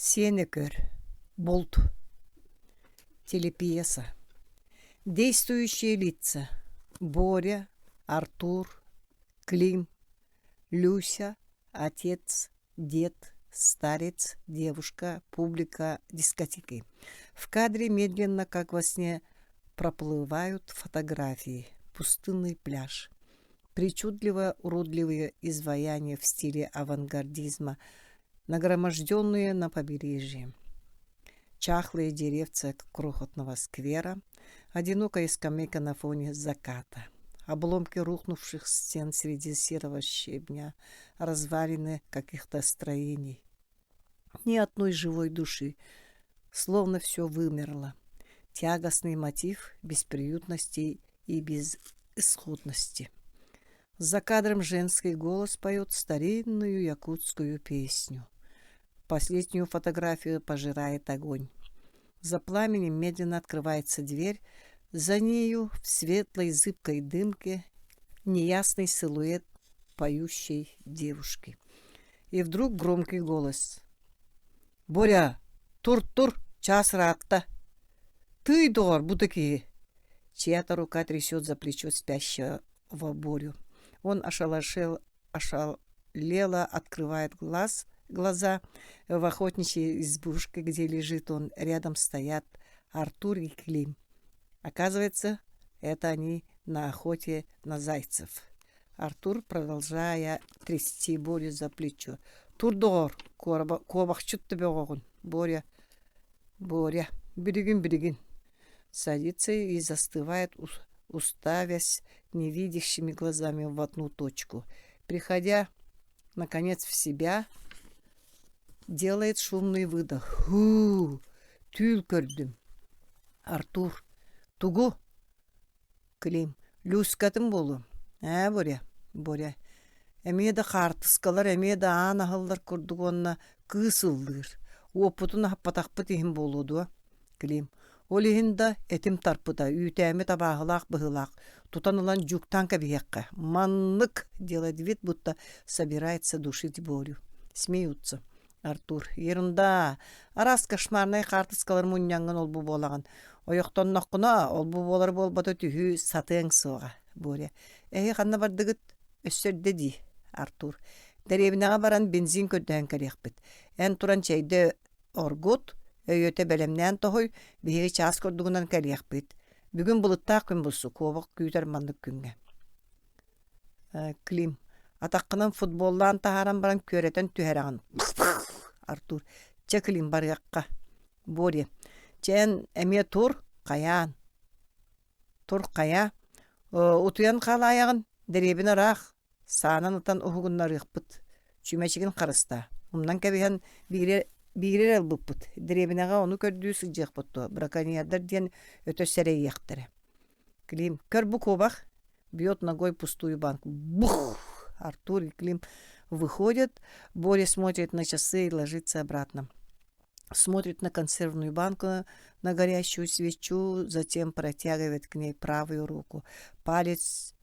Сиэнэ көр, булт. Телепьеса. Действующие лица: Боря, Артур, Клим, Люся, отец, дед, старец, девушка, публика дискотеки. В кадре медленно, как во сне, проплывают фотографии. Пустынный пляж. Причудливо уродливые изваяния в стиле авангардизма, нагроможденные на побережье. Чахлые деревца крохотного сквера, одинокая скамейка на фоне заката, обломки рухнувших стен среди серого щебня, развалины каких-то строений. Ни одной живой души, словно все вымерло. Тягостный мотив бесприютности и безысходности. За кадром женский голос поет старинную якутскую песню. Последнюю фотографию пожирает огонь. За пламенем медленно открывается дверь, за нею в светлой зыбкой дымке неясный силуэт поющей девушки. И вдруг громкий голос. «Боря, тур-тур, час ыраатта!» «Тыый, доҕор, бу да киһи!» Чья-то рука трясет за плечо спящего Борю. Он ошалашел, ошалело открывает глаз, глаза. В охотничьей избушке, где лежит он, рядом стоят Артур и Клим. Оказывается, это они на охоте на зайцев. Артур, продолжая трясти Борю за плечо. «Тур доҕор, куобахчыт төбөҕөҕүн, Боря, Боря, билигин билигин». Садится и застывает, уставясь невидящими глазами в одну точку. Приходя, наконец, в себя, делает шумный выдох. «Һуу, түүл көрдүм». Артур, тугу? Клим, Люськатын буолуо. Ээ, Боря, Боря, эмиэ да хаартыскалар, эмиэ да аан аһыллар курдук уонна кыыс ыллыыр. Уоппутун аһаппатахпыт иһин буолуо дуо? Клим, ол иһин да этим тарпыта, үүтээммит абааһылаах быһыылаах, тутан ылан дьууктаан кэбиһиэххэ. Маннык, делает вид, будто собирается душить Борю. Смеются. Артур, ерунда, араас кошмарнай хаартыскалар мунньаҥҥын ол-бу буолаҕын. Ойохтонноххуна, ол-бу буолар буолбата түһүү сатыаҥ суоҕа, Боря. Эһи ханна бардыгыт? Өссө эрдэ дии, Артур. Дэриэбинэҕэ баран бензин көрдөһөн кэлиэхпит. Эн туран чэйдэ оргут, өйүөтэ бэлэмнээн тоһуй, биһиги чаас курдугунан кэлиэхпит. Бүгүн былыттаах күн буолсу, куобах күүтэр маннык күҥҥэ. Клим, атаххынан футболлаан таһааран баран күөрэтэн түһэрэҕин. Артур, чэ Клим барыахха. Боря, чэ эн эмиэ тур, хайаан. Тур хайа. Утуйан хаалаайаҕын, дэриэбинэ ыраах, саанан ытан уһугуннарыахпыт. Чүмэчигин харыстаа. Умнан кэбиһэн биири биири эрэ ылбыппыт. Дэриэбинэҕэ ону көрдүү сылдьыахпыт дуо, браконьердар диэн өтө сэрэйиэхтэрэ. Клим, көр бу куобах, бьет ногой пустую банку. Бух! Артур и Клим выходят. Боря смотрит на часы и ложится обратно. Смотрит на консервную банку, на горящую свечу, затем протягивает к ней правую руку. Палец,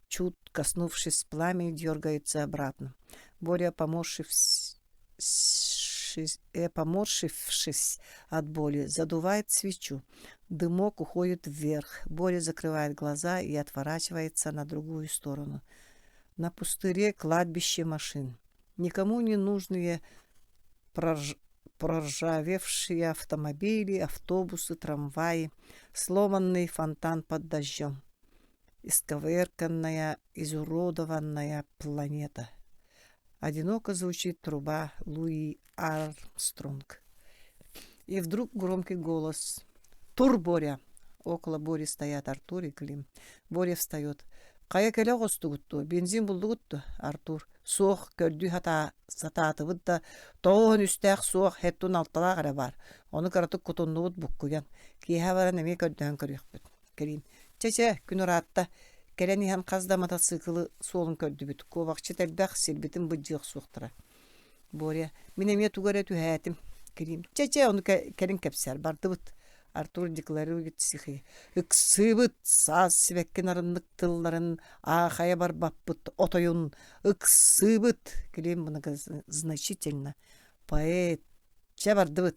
чуть коснувшись пламени, дергается обратно. Боря, поморщившись, поморщившись от боли, задувает свечу. Дымок уходит вверх. Боря закрывает глаза и отворачивается на другую сторону. На пустыре кладбище машин. Никому не нужные прорж... проржавевшие автомобили, автобусы, трамваи, сломанный фонтан под дождем. Исковерканная, изуродованная планета. Одиноко звучит труба Луи Армстронг. И вдруг громкий голос. «Тур, Боря!» Около Бори стоят Артур и Клим. Боря встает. «Хайа кэлэ оҕустугут дуо? Бензин буллугут дуо?» Артур. «Суох, көрдүү сатаатыбыт да, тоҕуһун үстээх суох, хэттун алталаах эрэ баар. Ону кыратык кутуннубут буккуйан. Киэһэ баран эмиэ көрдөһөн көрүөхпүт». Клим. «Чэ-чэ, күн ыраатта. Кэлэн иһэн хас да матасыыкылы суолун көрдүбүт. Куобахчыт элбэх, сирбитин быдьыах суохтара. Боря, мин эмиэ тугу эрэ түһээтим. Клим, чэ-чэ, ону кэлин кэпсээр, бардыбыт. Артур декларирует стихи. Ыксыыбыт, саас сибэкки нарыннык тылларын аахайа барбаппыт, отойун, ыксыыбыт. Клим многозначительно. Поэт. Чэ бардыбыт.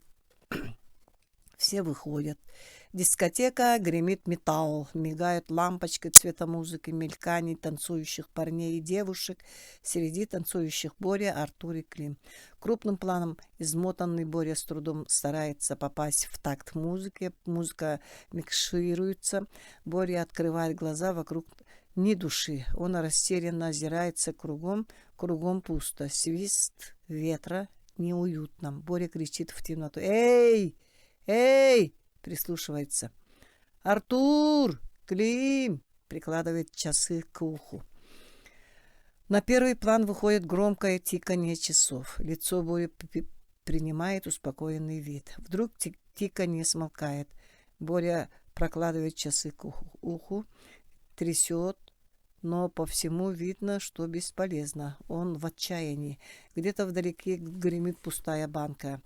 Все выходят. Дискотека, гремит металл, мигают лампочки цвета музыки, мельканий танцующих парней и девушек. Среди танцующих Боря, Артур и Клим. Крупным планом измотанный Боря с трудом старается попасть в такт музыки. Музыка микшируется. Боря открывает глаза, вокруг ни души. Он растерянно озирается кругом, кругом пусто. Свист ветра неуютно. Боря кричит в темноту. «Эй! Эй!» Прислушивается. «Артур! Клим!» Прикладывает часы к уху. На первый план выходит громкое тиканье часов. Лицо Бори принимает успокоенный вид. Вдруг тиканье смолкает. Боря прокладывает часы к уху, трясет, но по всему видно, что бесполезно. Он в отчаянии. Где-то вдалеке гремит пустая банка.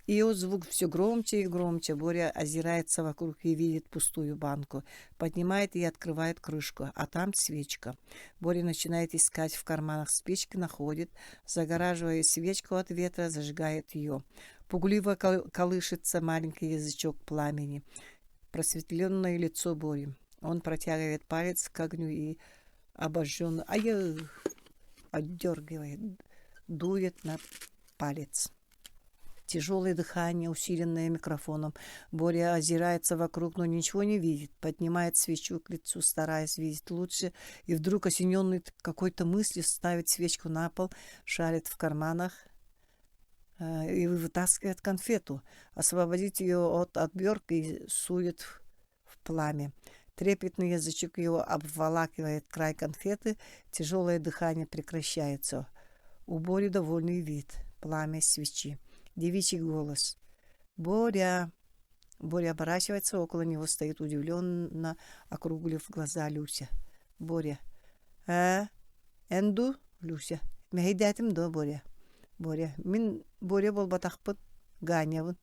Ее звук все громче и громче. Боря озирается вокруг и видит пустую банку. Поднимает и открывает крышку, а там свечка. Боря начинает искать в карманах спички, находит, загораживая свечку от ветра, зажигает ее. Пугливо колышется маленький язычок пламени. Просветленное лицо Бори. Он протягивает палец к огню и обожженно ай отдергивает, дует на палец. Тяжелое дыхание, усиленное микрофоном. Боря озирается вокруг, но ничего не видит. Поднимает свечу к лицу, стараясь видеть лучше. И вдруг, осененный какой-то мыслью, ставит свечку на пол, шарит в карманах и вытаскивает конфету. Освободить ее от отберки и сует в пламя. Трепетный язычок его обволакивает край конфеты, тяжелое дыхание прекращается. У Бори довольный вид. Пламя свечи. Девичий голос. «Боря!» Боря оборачивается, около него стоит удивленно, округлив глаза Люся. Боря. «Э? Эн дуу?» Люся. «Мэһэйдээтим дуо, Боря?» Боря. «Мин Боря буолбатахпын, Ганябын».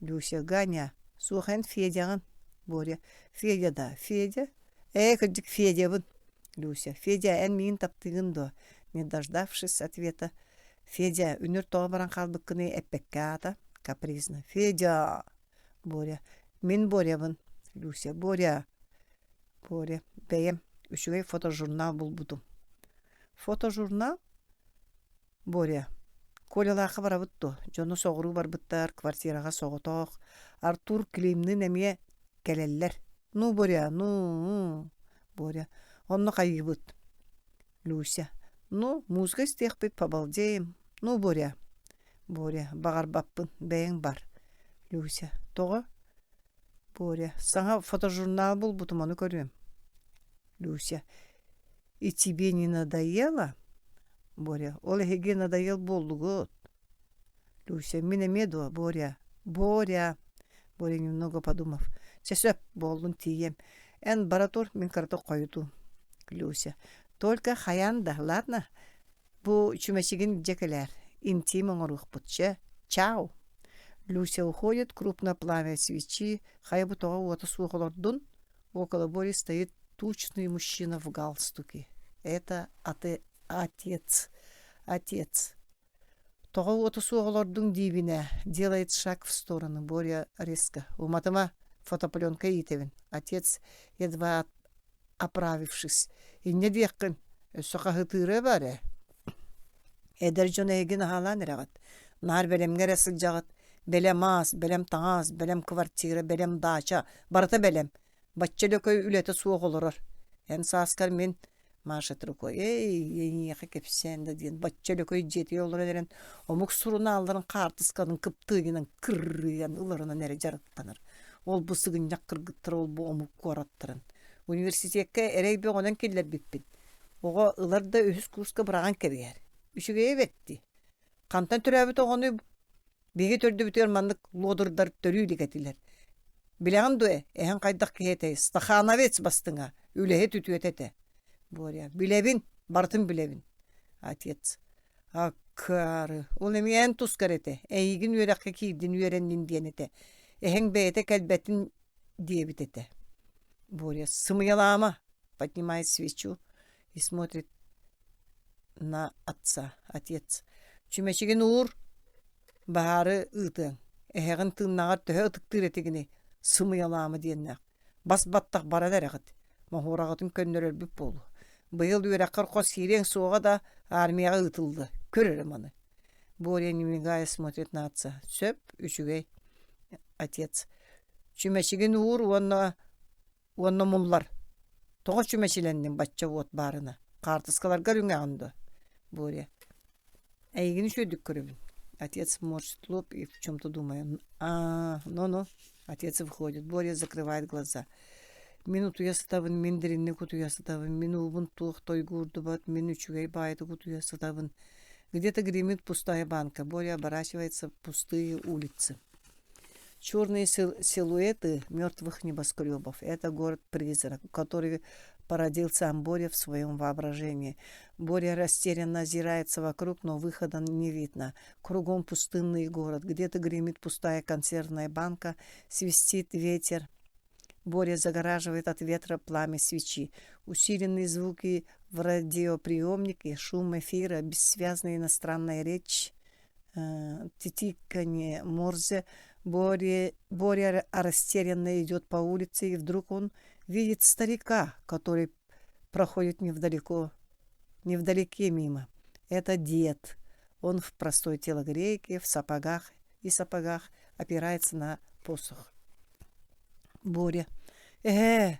Люся. «Ганя, суох эн Федяҕын». Боря. «Федя да, Федя?» «Ээ, кырдьык Федябын». Люся. «Федя, эн миигин таптыыгын дуо?» Не дождавшись ответа, Федя, үнүр тоҕо баран хаалбыккыный эппэккэ аата? Капризно. Федя! Боря. Мин Борябын. Люся. Боря. Боря. Бэйэм үчүгэй фотожурнал булбутум. Фотожурнал? Боря. Колялаахха барабыт дуо? Дьону соҕуруу барбыттар, квартираҕа соҕотох. Артур Климныын эмиэ кэлэллэр. Ну, Боря, ну, Боря. Онно хайыыбыт? Люся. Ну, музыка истиэхпит, побалдеем. Ну, Боря. Боря, баҕарбаппын, бэйэҥ бар. Люся. Тоҕо? Боря. Саҥа фотожурнал булбутум, ону көрүөм. Люся. И тебе не надоело? Боря. Ол эһиги надоел буоллугут. Люся. Мин эмиэ дуо, Боря? Боря. Боря немного подумав. Чэ сөп, буоллун тиийэм. Эн бара тур, мин кыратык хойутуум. Люся. Только хайаан да, ладно? Бу чүмэчигин дьэ кэлээр. Интим оҥоруохпут, чэ. Чао. Люся уходит, крупно пламя свечи. Хайа бу тоҕо уота суох олордун? Около Бори стоит тучный мужчина в галстуке. Это отец. Отец. Тоҕо уота суох олордуҥ диибин ээ, делает шаг в сторону, Боря резко. Уматыма, фотопленка иитэбин. Отец, едва оправившись, инньэ диэххин, өссө хаһытыыра бар ээ. Эдэр дьон эйигин аһаалаан эрэҕит. Наар бэлэмҥэ эрэ сылдьаҕыт. Бэлэм аас, бэлэм таҥас, бэлэм квартира, бэлэм даача, барыта бэлэм. Бачча лөкөй үлэтэ суох олорор. Эн сааскар мин Маша рукой эй эйиэхэ кэпсээн да диэн бачча лөкөй дьиэтигэр олорон эрэн омук сурунаалларын хаартыскатын кыптыыгынан кырыйан ыларынан эрэ дьарыктанар. Ол бу сыгынньах кыргыттар ол бу омук куораттарын. Университекка эрэй бөҕөнөн киллэрбиппин. Оҕо ылар да үһүс курска быраҕан кэбиһэр. Үчүгэйэ бэрт дии. Хантан төрөөбүт оҕону Биһиги төрдүбүтүгэр маннык луодурдар төрүү илик этилэр. Билэҕин дуо, эһэҥ хайдах киһи этэй? Стахановец бастыҥа, үлэһит үтүөтэ этэ. Боря, билэбин, барытын билэбин. Отец, акаары, ол эмиэ эн тускар этэ, эйигин үөрэххэ киирдин үөрэннин диэн этэ. Эһэҥ бэйэтэ кэлбэтин диэбит этэ. Боря, сымыйалаама, поднимает свечу и смотрит на отца. Отец, чүмэчигин уур. Баһаары ыытыаҥ. Эһэҕин тыыннааҕар төһө ытыктыыр этигиний? Сымыйалаама диэннээх. Бас баттах баран эрэҕит. Моһуораҕытын көннөрөрбүт буолуо. Быйыл үөрэххэр хос киириэҥ суоҕа да, армияҕа ыытыллыа. Көр эрэ маны. Боря не мигая смотрит на отца. Сөп, үчүгэй. Отец. Чүмэчигин уур уонна уонна муллар. Тоҕо чүмэчилэнниҥ бачча уот баарына? Хаартыскаларгар үҥэҕин дуо? Боря. Эйигин үчүгэйдик көрөбүн. Отец морщит лоб и в чем-то думая. А, ну-ну. Отец выходит. Боря закрывает глаза. Мин утуйа сытабын, мин дириҥник утуйа сытабын, мин уубун туох тойгуурдубат, мин үчүгэй баайытык утуйа сытабын. Где-то гремит пустая банка. Боря оборачивается в пустые улицы. Черные силуэты мертвых небоскребов. Это город-призрак, который породил сам Боря в своем воображении. Боря растерянно озирается вокруг, но выхода не видно. Кругом пустынный город. Где-то гремит пустая консервная банка, свистит ветер. Боря загораживает от ветра пламя свечи. Усиленные звуки в радиоприемнике, шум эфира, бессвязная иностранная речь, титиканье Морзе. Боря, Боря растерянно идет по улице, и вдруг он видит старика, который проходит невдалеко, невдалеке мимо. Это дед. Он в простой телогрейке, в сапогах и сапогах опирается на посох. Боря. «Э,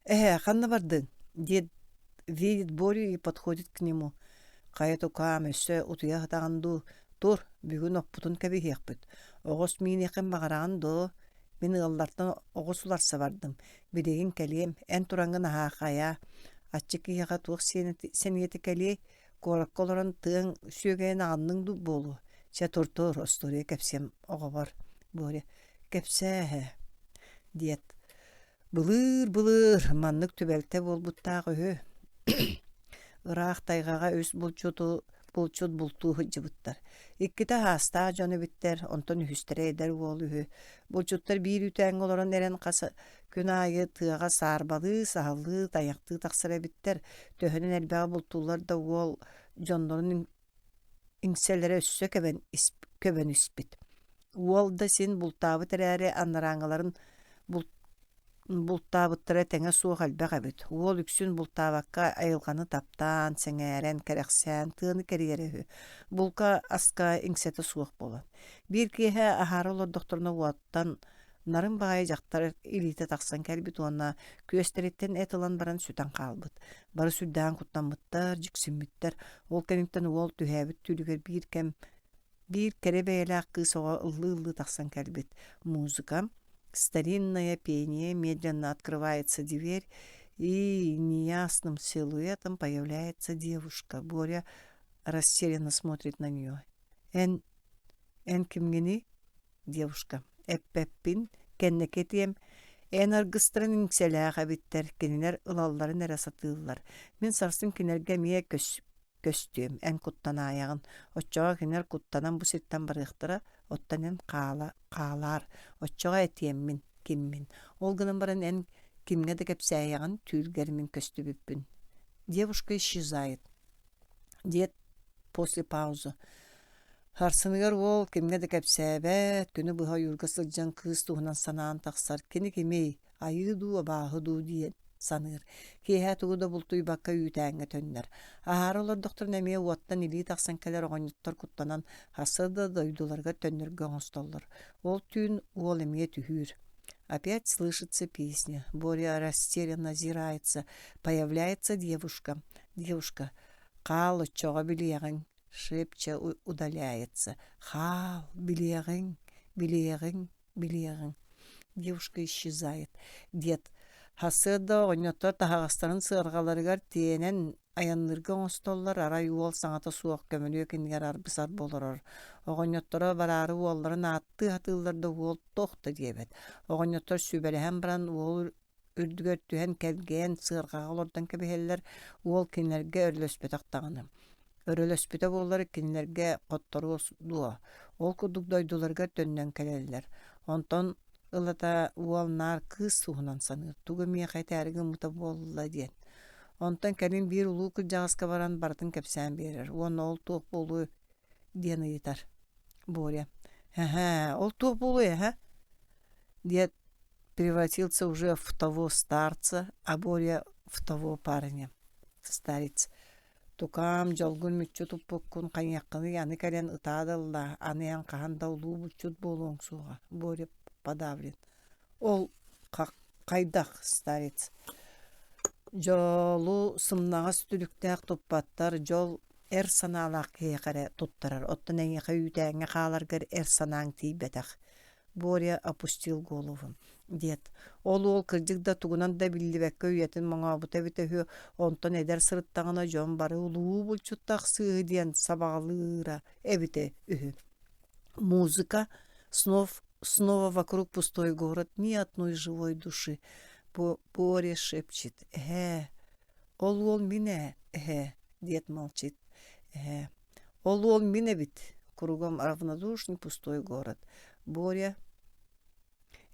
«Эһээ, ханна бардыҥ?» Дед видит Борю и подходит к нему. «Хайа тукаам, өссө утуйа сытаҕын дуу? Тур, бүгүн оппутун кэбиһиэхпит. Оҕус мииниэххин баҕараҕын дуо? Мин ыаллартан оҕус уларса бардым. Билигин кэлиэм, эн тураҥҥын аһаа хайаа. Аччык киһиэхэ туох сэниэтэ кэлиэй? Куоракка олорон тыаҥ сүөгэйин аҕынныҥ дуу буолуо. Чэ, тур-тур, остуоруйа кэпсиэм оҕобор. Боря, кэпсээ эһээ, диэт Былыыр-былыр маннык түбэлтэ буолбуттаах үһү. Ыраах тайҕаҕа үс булчуту булчут бултуу сылдьыбыттар. Иккитэ аһаастаах дьон эбиттэр, онтон үһүстэрэ эдэр уол үһү. Булчуттар биир үүтээҥҥэ олорон эрэн хас күн аайы тыаҕа саарбалыы, саһыллыы, тайахтыы тахсар эбиттэр. Төһөнөн элбэҕи бултууллар да уол дьоннорун иҥсэлэрэ өссө кэбэн көбөн испит. Уол да син бултаабыт эрээри анарааҥҥыларын бултаабыттара тэҥэ суох элбэх эбит. Уол үксүн бултаабакка айылҕаны таптаан, сэҥээрэн, кэрэхсээн тыаны кэрийэрэ үһү. Булка аска иҥсэтэ суох буолан. Биир киэһэ аһаары олордохторуна уоттан Нарын баҕайы дьахтар илиитэ тахсан кэлбит уонна күөстэриттэн эт ылан баран сүтэн хаалбыт. Бары сүрдээҕин куттаммыттар, дьиксиммиттэр. Ол кэнниттэн уол түһээбит түүлүгэр биир кэм биир кэрэ бэйэлээх кыыс оҕо ыллыы-ыллыы тахсан кэлбит. Музыка, старинное пение, медленно открывается дверь, и неясным силуэтом появляется девушка. Боря растерянно смотрит на нее. Эн, эн кимҥиний? Девушка: «Эппэппин, кэнники этиэм, эн аргыстарын иҥсэлээх эбиттэр, кинилэр ылалларын эрэ сатыыллар. Мин сарсын кинилэргэ эмиэ көстүөм, эн куттанаайаҕын. Оччоҕо кинилэр куттанан бу сиртэн барыахтара, оттон эн хаала, хаалаар, оччоҕо этиэм мин киммин. Ол гынан баран эн кимҥэ да кэпсээйэҕин, түүлгэр мин көстүбүппүн». Девушка исчезает. Дед после паузы. Сарсыныгар уол кимҥэ да кэпсээбэт, күнү быһа ойуурга сылдьан кыыс туһунан санаан тахсар, кини кимий, айыы дуу, абааһы дуу диэн саныыр. Киэһэ тугу да бултуйбакка үүтээҥҥэ төннөр. Аһаары олордохторуна эмиэ уоттан илии тахсан кэлэр оҕонньоттор куттанан хаста да дойдуларыгар төннөргө оҥостоллор. Ол түүн уол эмиэ түһүүр. Опять слышится песня. Боря растерянно озирается. Появляется девушка. Девушка, хаал оччоҕо билиэҕиҥ шепча удаляется. Хаал, билиэҕиҥ, билиэҕиҥ, билиэҕиҥ. Девушка исчезает. Дед сарсыарда оҕонньоттор таһаҕастарын сыарҕаларыгар тиэнэн айанныырга оҥостоллор, арай уол саҥата суох көмүлүөк иннигэр арбы-сарбы олорор. Оҕонньотторо бараары уолларын ааттыы сатыыллар да уол туох да диэбэт. Оҕонньоттор сүбэлэһэн баран уол үрдүгэр түһэн кэлгэйэн сыарҕаҕа олордон кэбиһэллэр, уол кинилэргэ өрөлөспөтөх даҕаны. Өрөлөспүтэ буоллар кинилэргэ хотторуо дуо, ол курдук дойдуларыгар төннөн кэлэллэр. Онтон ылата уол наар кыыс туһунан саныыр, тугу миэхэ этээри гыммыта буолла диэн. Онтон кэлин биир улуу кырдьаҕаска баран барытын кэпсээн биэрэр уонна ол туох буолуой диэн ыйытар. Боря. Эһээ, ол туох буолуой эһэ? Дед превратился уже в того старца, а Боря в того парня. Старец. Тукаам, дьолгун мүччү туппуккун хайыаххыный аны кэлэн ытаа да ыллаа, аны эн хаһан да улуу булчут буолуоҥ суоҕа. Боря подавлен. Ол хайдах, старец? Дьолу сымнаҕас үтүлүктээх туппаттар, дьол эр санаалаах киһиэхэ эрэ туттарар, оттон эйиэхэ үүтээҥҥэ хааларгар эр санааҥ тиийбэтэх. Боря опустил голову. Дед, ол уол кырдьык да тугунан да биллибэккэ үйэтин моҥообута эбитэ үһү, онтон эдэр сырыттаҕына дьон бары улуу булчут тахсыыһы диэн сабаҕалыыра эбитэ үһү. Музыка, снов, снова вокруг пустой город, ни одной живой души. Боря шепчет: «Эһээ, ол уол мин ээ, эһээ», дед молчит. «Эһээ, ол уол мин эбит». Кругом равнодушный пустой город. Боря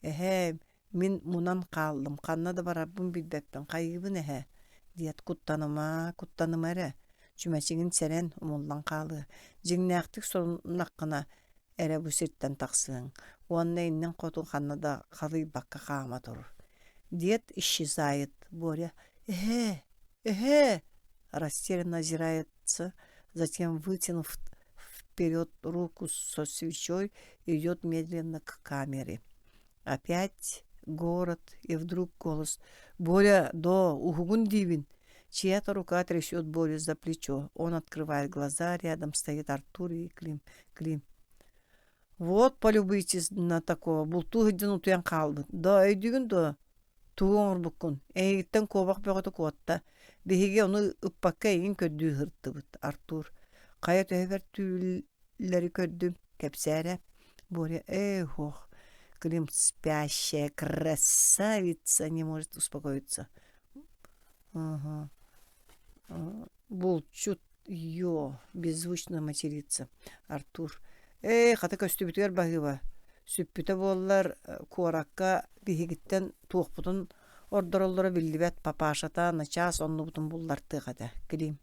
«Эһээ, мин мунан хааллым, ханна да барарбын билбэппин, хайыыбын эһээ?» диэт куттаныма, куттаныма эрэ, чүмэчигин сэрэн, умуллан хаалыа. Дьиҥнээхтик соруннаххына эрэ бу сиртэн тахсыаҥ уонна иннин хоту ханна да халыйбакка хаама тур. Дед исчезает. Боря «Эһээ, эһээ!» растерянно озирается, затем, вытянув вперед руку со свечой, идет медленно к камере. Опять город, и вдруг голос «Боря, до, уһугун диибин!» Чья-то рука трясет Борю за плечо. Он открывает глаза, рядом стоит Артур и Клим. Клим. Вот полюбуйтесь на такого. Бултуу сылдьан утуйан хаалбыт. Да өйдүүгүн дуо? Тугу оҥорбуккун? Эйигиттэн куобах бөҕөтө куотта. Биһиги ону ыппакка эйигин көрдүү сырыттыбыт, Артур. Хайа төһө бэрт түүллэри көрдүм, кэпсээ эрэ. Боря, ээ, ох, Клим спящая красавица не может успокоиться. Ага. Булчут Йоо, беззвучно матерится Артур. Ээ, хата көстүбүтүгэр баһыыба. Сүппүтэ буоллар, куоракка биһигиттэн туохпутун ордороллоро биллибэт папашата начаас оннубутун буллартыах этэ. Клим.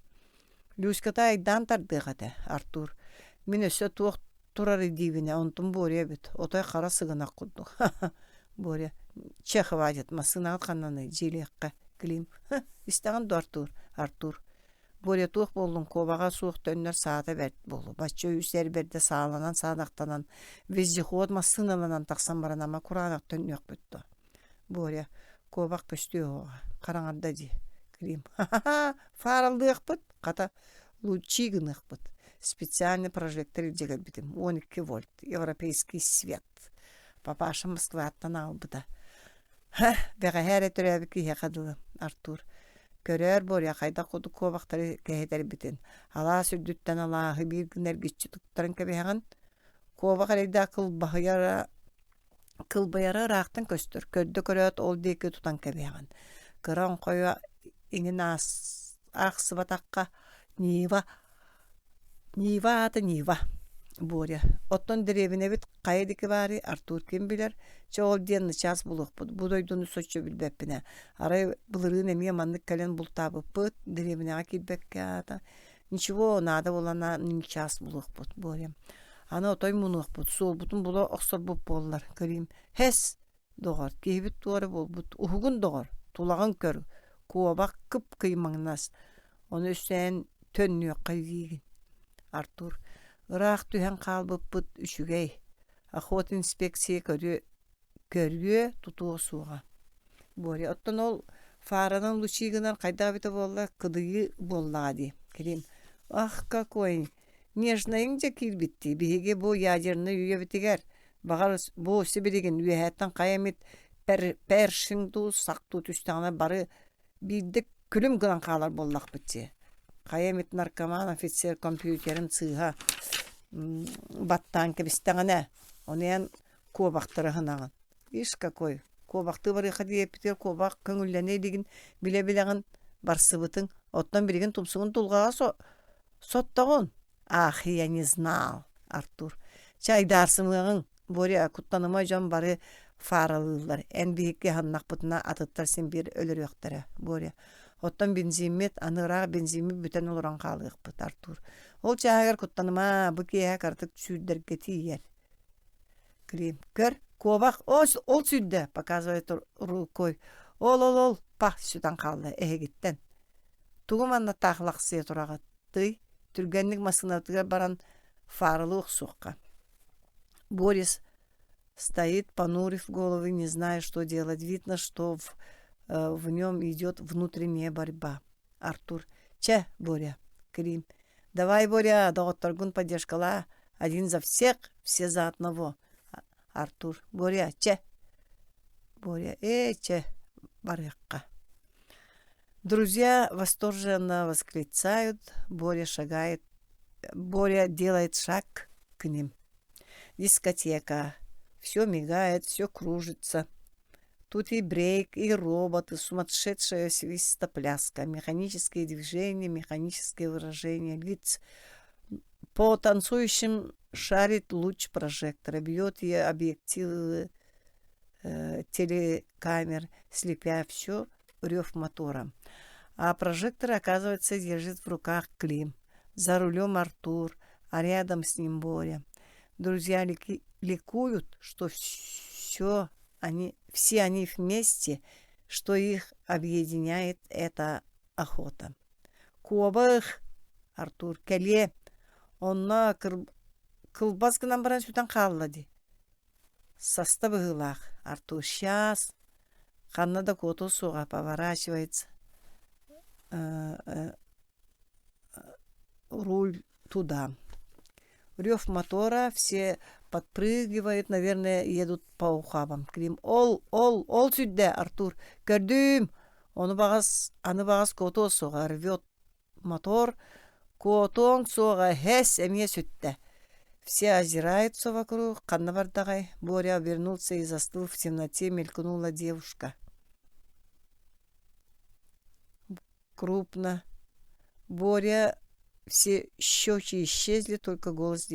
Люськата айдаан тардыах этэ, Артур. Мин өссө туох турарый диибинэ, онтум Боря эбит. Отой хара сыгынах курдук. Боря. Чэ, хватит, массыынаҕыт ханнаный, дьиэлиэххэ. Клим. Истэҕин дуо, Артур? Артур. Боря туох буоллуҥ, куобаҕа суох төннөр саата бэрт буолуо. Бачча үс эр бэрдэ сааланан-саадахтанан, вездеход массыыналанан тахсан баран ама кураанах төннүөхпүт дуо? Боря, куобах көстүө уоҕа, хараҥарда дии. Клим, ха-ха-ха, фараллыахпыт, хата, лучи гыныахпыт. Специальный прожектор илдьэ кэлбитим, 12 вольт, европейский свет. Папаша Москваттан аҕалбыта. Һэ, бэҕэһээ эрэ төрөөбүт киһиэхэ дылы, Артур. Көрөөр, Боря, хайдах курдук куобахтары кэһэтэрбитин. Алаас үрдүттэн алааһы биир гына эргиччи туттаран кэбиһэҕин. Куобах эрэйдээх кылбаһыйара кылбайара ыраахтан көстөр. Көрдө көрөөт, ол диэки тутан кэбиһэҕин. Кыра оҥхойо иҥин аахсыбатахха, Нива Нива аата Нива, Боря. Оттон дэриэбинэбит хайа диэки баарый, Артур ким билэр? Чэ, ол диэн начаас булуохпут. Бу дойдуну соччо билбэппин ээ. Арай былырыын эмиэ маннык кэлэн бултаабыппыт, дэриэбинэҕэ киирбэккэ аата. Ничего, наада буолан начаас булуохпут, Боря. Аны отой мунуохпут, суолбутун була охсорбут буоллар, Клим. Һэс, доҕор, киһибит туора буолбут, уһугун доҕор, тулаҕын көр, куобах кып-кыймаҥнас, Ону өссөөн төннүөххэ диигин. Артур, ыраах түһэн хаалбыппыт үчүгэй. Охотинспекция көрүө, көрүө тутуо суоҕа. Боря, оттон ол фаранан лучи гынар хайдах эбитэ буолла, кыдыйыы буоллаҕа дии. Клим, ах, какой нежнайыҥ дьэ киирбиттии. Биһиги бу ядернай үйэбитигэр, баҕар, бу сибилигин үөһээттэн хайа эмит першиҥ дуу, сах дуу түстэҕинэ бары Биирдэ күлүм гынан хаалар буоллахпыт дии. Хайа эмит наркоман офицер компьютерын сыыһа баттаан кэбистэҕинэ, ону эн куобахтары аһынаҕын. Ишь какой, куобахтыы барыахха диэппитигэр куобах көҥүллэнэ илигин билэ-билэҕин барсыбытыҥ, оттон билигин тумсугун дулҕаҕа соттоҕун. Ах, я не знал, Артур. Чэ, айдаарсымыаҕыҥ, Боря, куттаныма дьон бары фаралыыллар. Эн биһикки аһыннахпытына атыттар син биир өлөрүөхтэрэ, Боря. Оттон бензиммит, аны ыраах бензиммит бүтэн олорон хаалыахпыт, Артур. Ол чааһыгар куттаныма, бу киэһэ кыратык сүүрдэргэ тиийэр. Клим, көр, куобах, ол, ол сүүрдэ, показывает рукой. Ол, ол, ол, па, сүтэн хаалла эһигиттэн. Тугу манна таахлахсыйа тураҕыт? Тый, түргэнник массыынатыгар баран фаралыы охсуохха. Борис стоит, понурив голову, не зная, что делать. Видно, что в, э, в нем идет внутренняя борьба. Артур. Чэ, Боря. Клим. Давай, Боря, доҕотторгун поддержкалаа. Один за всех, все за одного. Артур. Боря, чэ. Боря, э, чэ, барыахха. Друзья восторженно восклицают. Боря шагает. Боря делает шаг к ним. Дискотека. Все мигает, все кружится. Тут и брейк, и роботы, сумасшедшая свистопляска, механические движения, механические выражения лиц. По танцующим шарит луч прожектора, бьет и объективы э, телекамер, слепя все рев мотора. А прожектор, оказывается, держит в руках Клим. За рулем Артур, а рядом с ним Боря. Друзья ликуют, что все они, все они вместе, что их объединяет эта охота. Куобах, Артур, кэлиэ, онно кылбас гынан баран сүтэн хаалла дии. Саста быһыылаах, Артур, сейчас ханна да куотуо суоҕа, поворачивается руль туда. Рев мотора, все подпрыгивают, наверное, едут по ухабам. Клим, ол, ол, ол сүрдэ, Артур, көрдүм! Ону баҕас, аны баҕас куотуо суоҕа, рвет мотор, куотуоҥ суоҕа, һэс, эмиэ сүттэ. Все озираются вокруг, ханна бардаҕай? Боря обернулся и застыл в темноте, мелькнула девушка. Крупно. Боря, все щеки исчезли, только голос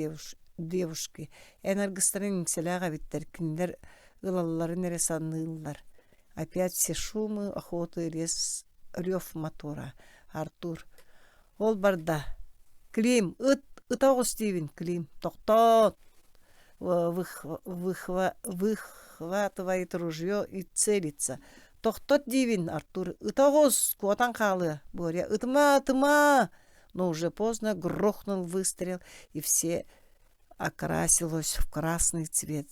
девушки. Эн аргыстарын иҥсэлээх эбиттэр, кинилэр ылалларын эрэ саныыллар. Опять все шумы, охоты, рез, рев мотора. Артур. Ол барда. Клим, ыт, ыта оҕус диибин, Клим. Тохтоот! Выхватывает ружье и целится. Тохтот диибин, Артур. Ыта оҕус, куотан хаалыа. Боря, ытыма, ытыма! Но уже поздно грохнул выстрел, и все окрасилось в красный цвет.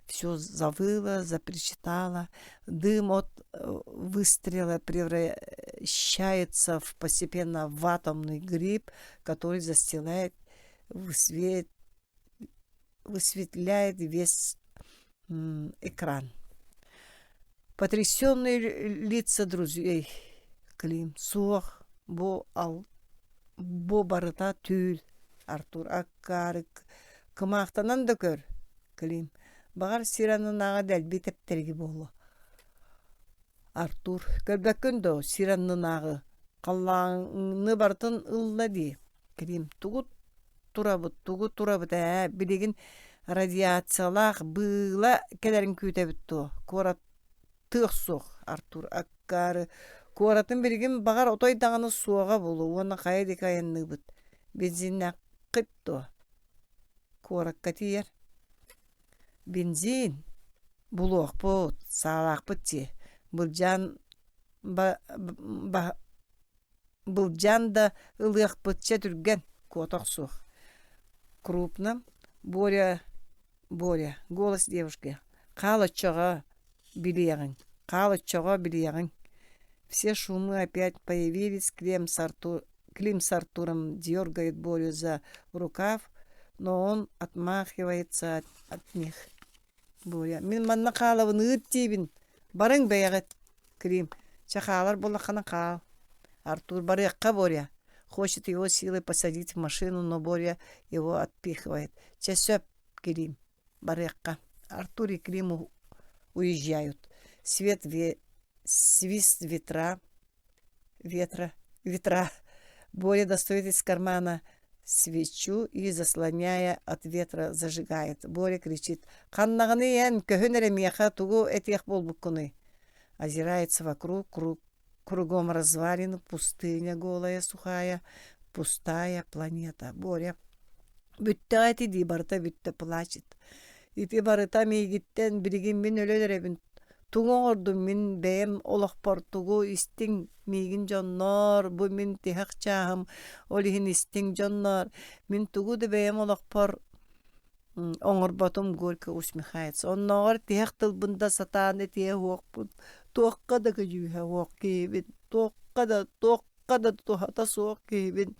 Все завыло, запричитало. Дым от э, выстрела превращается в постепенно в атомный гриб, который застилает высвет, высветляет весь экран. Потрясенные лица друзей Клим суох бу ал бу барыта түүл Артур аккаарык кымаахтанан да көр Клим баҕар сир аннынааҕы дэлби тэптэрги буолуо Артур көрбөккүн дуо сир аннынааҕы халлааҥны барытын ылла дии Клим тугу турабыт тугу турабыт ээ билигин радиациялаах быыла кэлэрин күүтэбит дуо куорат тыах суох Артур аккаары куоратын билигин баҕар отой даҕаны суоҕа буолуо уонна хайа диэки айанныыбыт бензиннээххит дуо куоракка тиийэр бензин булуохпут саалаахпыт дии былдьаан ба, ба, былдьаан да ылыахпыт чэ түргэн куота охсуох крупно Боря Боря голос девушки хаал оччоҕо билиэҕиҥ хаал оччоҕо билиэҕиҥ все шумы опять появились Клим с, Артур, Клим с Артуром дергает Борю за рукав но он отмахивается от, от них Боря мин манна хаалабын ыыт диибин барыҥ бэйэҕит Клим чэ хаалар буоллаххына хаал Артур барыахха Боря хочет его силой посадить в машину но Боря его отпихивает чэ сөп Клим барыахха Артур и Клим уезжают свет ве... свист ветра ветра ветра Боря достает из кармана свечу и, заслоняя от ветра, зажигает. Боря кричит «Ханнаҕыный эн, көһүн эрэ миэхэ тугу этиэх буолбуккунуй?» Озирается вокруг, круг, кругом развалины, пустыня голая, сухая. Пустая планета. Боря бүттэҕэ ити дии барыта бүттэ плачет. Ити барыта миигиттэн билигин мин өлөн эрэбин. Тугу оҥордум мин бэйэм олохпор тугу истиҥ миигин дьонноор бу мин тиһэх чааһым ол иһин истиҥ дьонноор мин тугу да бэйэм олохпор оҥорботум Горько усмехается. Оннооҕор тиһэх тылбын да сатаан этиэ суохпун туохха да көдьүүһэ суох киһибин туохха да туох туохха да туһата суох киһибин,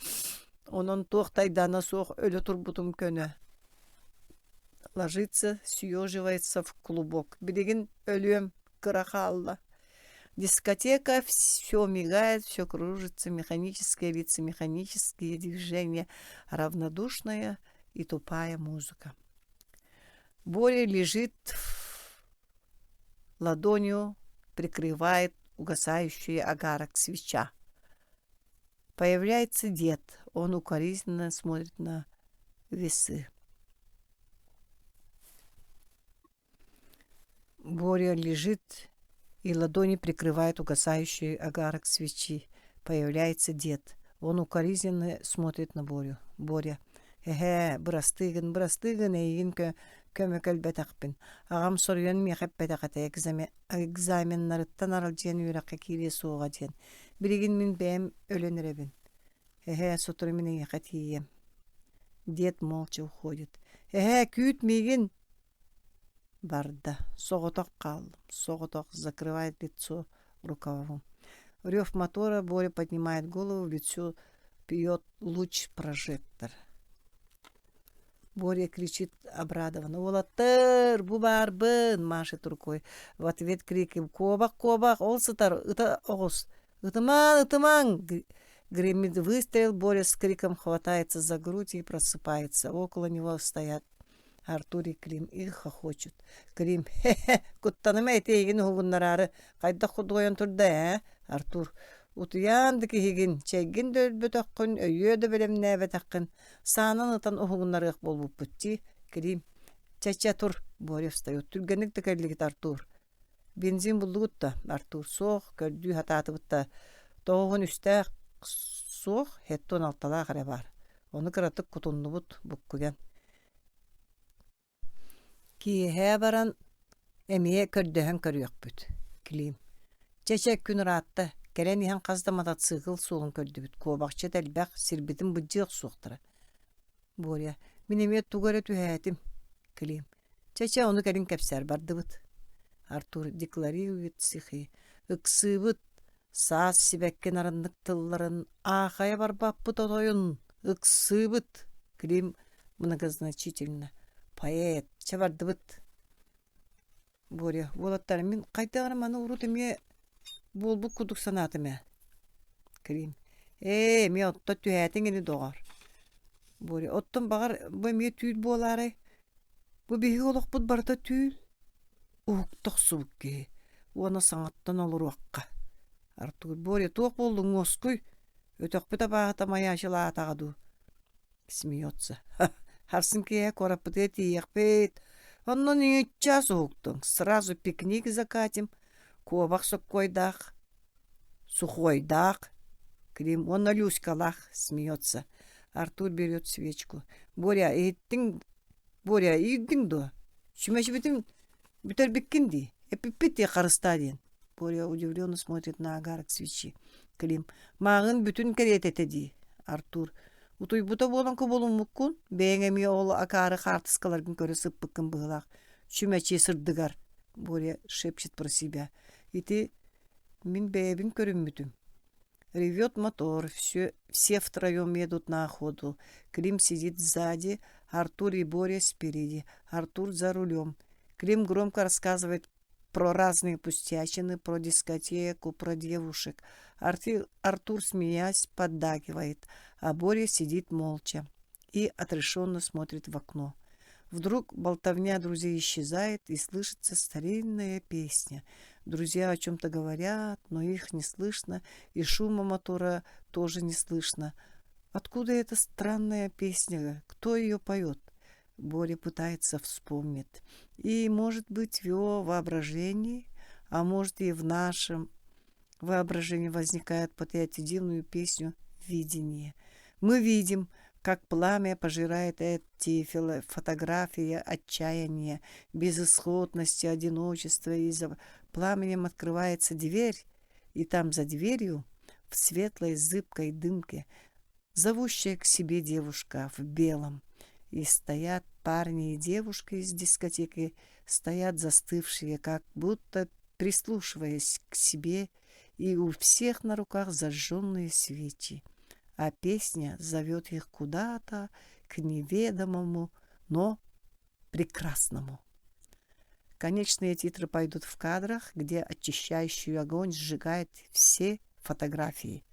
онон туох да айдаана суох өлө турбутум көнө. Ложится, съеживается в клубок. Билигин өлүөм кыра хаалла. Дискотека, все мигает, все кружится, механические лица, механические движения, равнодушная и тупая музыка. Боря лежит ладонью прикрывает угасающий агарок свеча. Появляется дед, он укоризненно смотрит на весы. Боря лежит и ладони прикрывает угасающий агарок свечи. Появляется дед. Он укоризненно смотрит на Борю. Боря. Эһээ, бырастыы гын, бырастыы гын, эйигин көмө кэлбэтэхпин. Аҕам соруйан миэхэ эппэтэх этэ, экзаменнарыттан аралдьыйан үөрэххэ киириэ суоҕа диэн. Билигин мин бэйэм өлөн эрэбин. Эһээ, сотору мин эйиэхэ тиийиэм. Дед молча уходит. Эһээ, күүт миигин! Барда. Соҕотох хааллым. Соҕотох закрывает лицо рукавом. Рев мотора, Боря поднимает голову, в лицо пьет луч прожектор. Боря кричит обрадованно. «Уолаттар, бу баарбын!» машет рукой. В ответ крики «Куобах, куобах, ол сытар, ыта оҕус! Ытымаҥ, ытымаҥ!» Гремит выстрел, Боря с криком хватается за грудь и просыпается. Около него стоят Артур и Клим и хохочут. Клим хе-хе, куттаныма ити эйигин уһугуннараары хайдах худуойан турда ээ? Артур утуйаан да киһигин, чэйгин да өлбөтөххүн, өйүө да бэлэмнээбэтэххин, саанан ытан уһугуннарыах буолбуппут дии. Клим чэ-чэ тур, Боря встает. Түргэнник да кэллигит Артур. Бензин буллугут да? Артур суох, көрдүү сатаатыбыт да тоҕуһун үстээх суох, хеттон алталаах эрэ баар. Ону кыратык кутуннубут буккуйан. Киэһэ баран эмиэ көрдөһөн көрүөхпүт. Клим. Чэ-чэ күн ыраатта, кэлэн иһэн хас да мотоцикл суолун көрдүбүт. Куобахчыт элбэх, сирбитин быдьыах суохтара. Боря, мин эмиэ тугу эрэ түһээтим. Клим. Чэ-чэ, ону кэлин кэпсээр бардыбыт. Артур декларирует стихи. Ыксыыбыт, саас сибэкки нарыннык тылларын аахайа барбаппыт отойун, ыксыыбыт. Клим многозначительно. Поэт, чэ бардыбыт. Боря, уолаттар, мин хайдах эрэ маны урут эмиэ буолбут курдук санаатым ээ. Клим, ээ, эмиэ отто түһээтиҥ ини доҕор. Боря, оттон баҕар бу эмиэ түүл буолаарай? Бу биһиги олохпут барыта түүл, уһукта охсубут киһи уонна саҥаттан олоруохха. Артур, Боря, туох буоллуҥ уоскуй? Өтөхпүт абааһыта майаачылаатаҕа дуу? Смеется. Харсын киэһэ куораппытыгар тиийиэхпит. Онно ньыыччаас уһуктуҥ. Сразу пикник закатим. Куобах соккуойдаах, сухойдаах, Клим уонна Люськалаах смеется. Артур берет свечку. Боря, иһиттиҥ Боря, иирдиҥ дуо? Чүмэчибитин бүтэрбиккин дии. Эппиппит дии харыстаа диэн. Боря удивленно смотрит на агарок свечи. Клим, мааҕын бүтүн кэриэтэ этэ дии. Артур, утуйбута буолан кубулуммуккун, бэйэҥ эмиэ ол акаары хаартыскаларгын көрө сыппыккын быһыылаах. Чүмэчи сырдыгар. Боря шепчет про себя. Ити мин бэйэбин көрүммүтүм. Ревет мотор, все, все втроем едут на охоту. Клим сидит сзади, Артур и Боря спереди. Артур за рулем. Клим громко рассказывает про разные пустячины, про дискотеку, про девушек. Артур, смеясь, поддакивает, а Боря сидит молча и отрешенно смотрит в окно. Вдруг болтовня друзей исчезает, и слышится старинная песня. Друзья о чем-то говорят, но их не слышно, и шума мотора тоже не слышно. Откуда эта странная песня? Кто ее поет? Боря пытается вспомнить. И, может быть, в его воображении, а может и в нашем воображении возникает под эту дивную песню видение. Мы видим, как пламя пожирает эти фотографии отчаяния, безысходности, одиночества, и за пламенем открывается дверь, и там за дверью, в светлой зыбкой дымке, зовущая к себе девушка в белом. И стоят парни и девушки из дискотеки, стоят застывшие, как будто прислушиваясь к себе, и у всех на руках зажженные свечи. А песня зовет их куда-то к неведомому, но прекрасному. Конечные титры пойдут в кадрах, где очищающий огонь сжигает все фотографии.